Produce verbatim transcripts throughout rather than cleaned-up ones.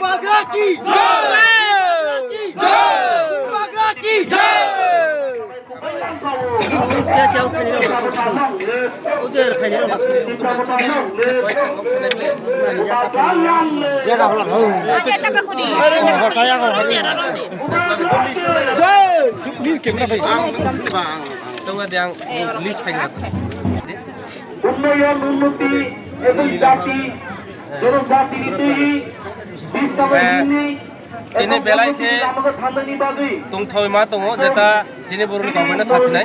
Bubagra ki jai! Bubagra ki jai! Tongma de ang list phaikha. উন্নয়ন, উন্নতি এবং জাতি, জনজাতির তৈরি, বিস্তারের জন্য Tini belai khe tongthoi ma tongo, jeta chini borokni kok bai no sasinai.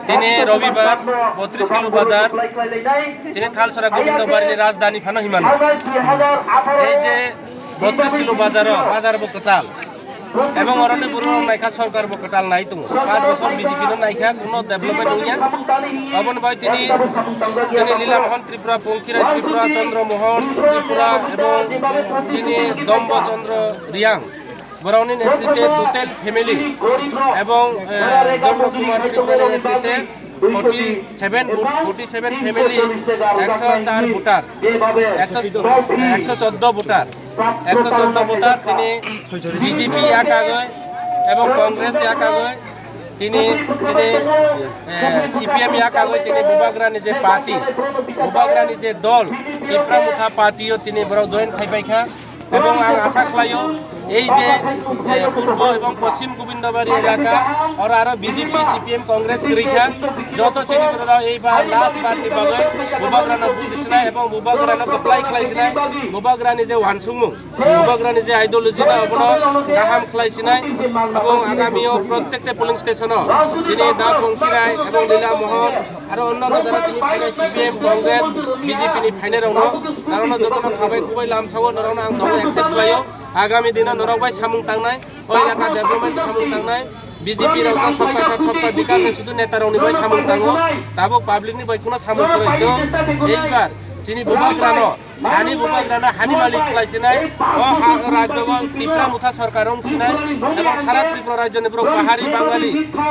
Tini robibar, botris kilo bazar, tini Thalsora Gobindo Barini rajdhani phano hinmano. Ei je botris kilo bazar o, bazar bo kwtal. Ebong oroni borok naikha sorkar bo kwtal nai tongo. Panch bosor B J P no naikha, kuno development wngya. Oboni bai tini, tini Lila Mohan Tripura, Pongkirai Tripura, Chandra Mohan Tripura ebong chini Dombo Chandra Riang, borokni netrite total family ebong, eh, Chandra Kumar Tripura ni netrite forty seven vote, forty seven family, ekso char voter, ekso, ekso chordo voter, ekso chordo voter tini B J P ya kagwi ebong Congress ya kagwi. Tini, tini, eh, C P M ya kagwi tini Bubagrani je party, Bubagrani je dol, Tipra Motha Party o tini borok join khai paikha. Ebong ang asa khlaio, ei je, eh, Purbo ebong Poschim Gobindabari elaka, oro aro B J P, C P M, Congress kwrwi kha, joto chini borok ei ba last bar ni bagwi Bubagrano vote sinai ebong Bubagrano kwplai khlai sinai, Bubagrani je uansukmung. Bubagrani je ideology na obono kaham khlai sinai, ebong agami o prottekta polling station o chini da Pongkirai ebong Lila Mohon aro onnanno jara tini phainai C P M, Congress, B J P ni phainai rokno, norokno jotono khabai kubai lamsao norokno ang dolo accept khlaio. Agami dino norok bai samung tangnai, o elaka development samung tangnai, B J P rok to sabka sath sabka bikas hai sudu neta rokni bai samung tango, tabuk public ni bai kuno samung kwrwi chwng. Eibar chini Bubagrano Hani Bubagrano hani malik khlai sinai, o ha, o rajyo o Tipra Motha sorkar wng sinai, ebong sara Tripura rajyoni borok Bahari Bangali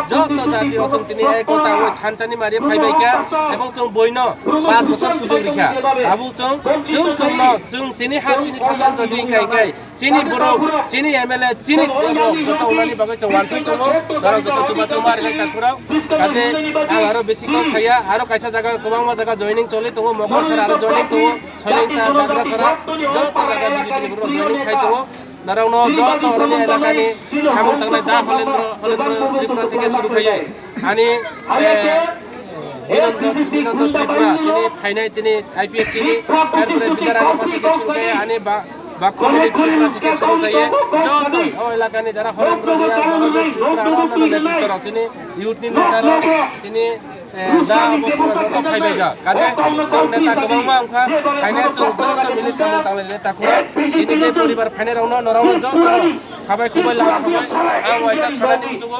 joto jati rok chwng tini ekota wngwi thansa ni mari phai bai kha, ebong chwng boino panch bosor sujok rikha. Tabuk chwng, chwng chwngno, chwng chini ha chini sasan jodi kai kai, chini borok, chini M L A, chini borok joto wngnani bagwi chwng wansuk tongo, norok joto chuba chuba rinai takhurok. Kaje ang aro bisi kok saya, aro kaisa jaga, kwbangma jaga joining choli tongo, Mokol sara aro joining tongo, Soilingta, Dagrasara, joto jaga B J P ni borok joining khai tongo. Norokno joto oroni elakani samung tangnai da Holendro, Holendro Tripura theke suru khaiwi ani, eh, Binondon, Binondon Tripura, chini phainai tini I P F T ni, erpore Bidarani Party ke suru khaiwi ani ba, Bakho Bini Tripura theke suru khaiwi joto o elakani jara Holendro Riya, Mahajan Tripura, aro onnanno netritwrok chini youth ni neta rok, chini Da obo sora joto phaibai jak. Kaje chwng neta kwbangma wngkha, phainai chwng joto mili samung tanglai neta khura. Tini je poribar phainai rokno, norokno joto khabai khubai lam sabai. Ang waisa sanani muchungo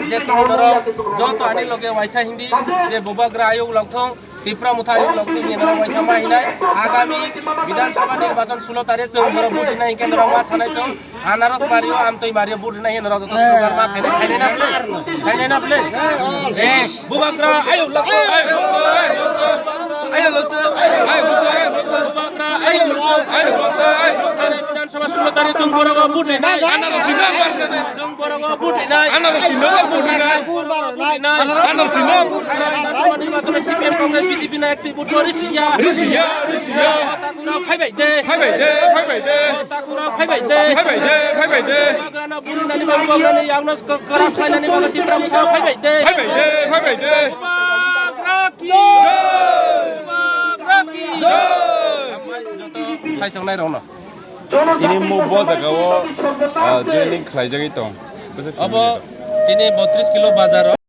je tini norok joto ani loge waisa hindi je Bubagra ayuk lok thung, Tipra Motha ayuk lok thung, norok waisa ma hinai. Agami Bidhan Sabha nirbachan sulo tarik chwng borok vote rina hinkhe norok ma sanai chwng. Anaros mario, amtwi mario, vote rina hin rajata slogan ma khainai, khainai na ble? Khainai na ble? Bubagra, ayo, lak, ayo, ayo, Bubagra, ayo, ayo, Bubagra, ayo, ayo, Bidhan Sabha sulo tarik chwng borok vote rina. Anaros sino vote rina. Chwng borok vote rina. Anaros sino vote rina. Anaros sino vote rina. Nirbachan C P M Congress B J P na active vote risiya. Risiya, risiya. Takurok phaibai de. Phaibai de, phaibai de. Takurok phaibai de. Phaibai de, phaibai de. Bubagrano burinani bagwi, Bubagrani yakno kwrak khlainani bagwi Tipra Motha phaibai de. Phaibai de, phaibai de. Bubagra ki jai. Bubagra ki jai. Joto phaisoknai rokno. Tini mo bo jaga o, ah, joining khlaijagwi tong. Obo tini botris kilo bazar o.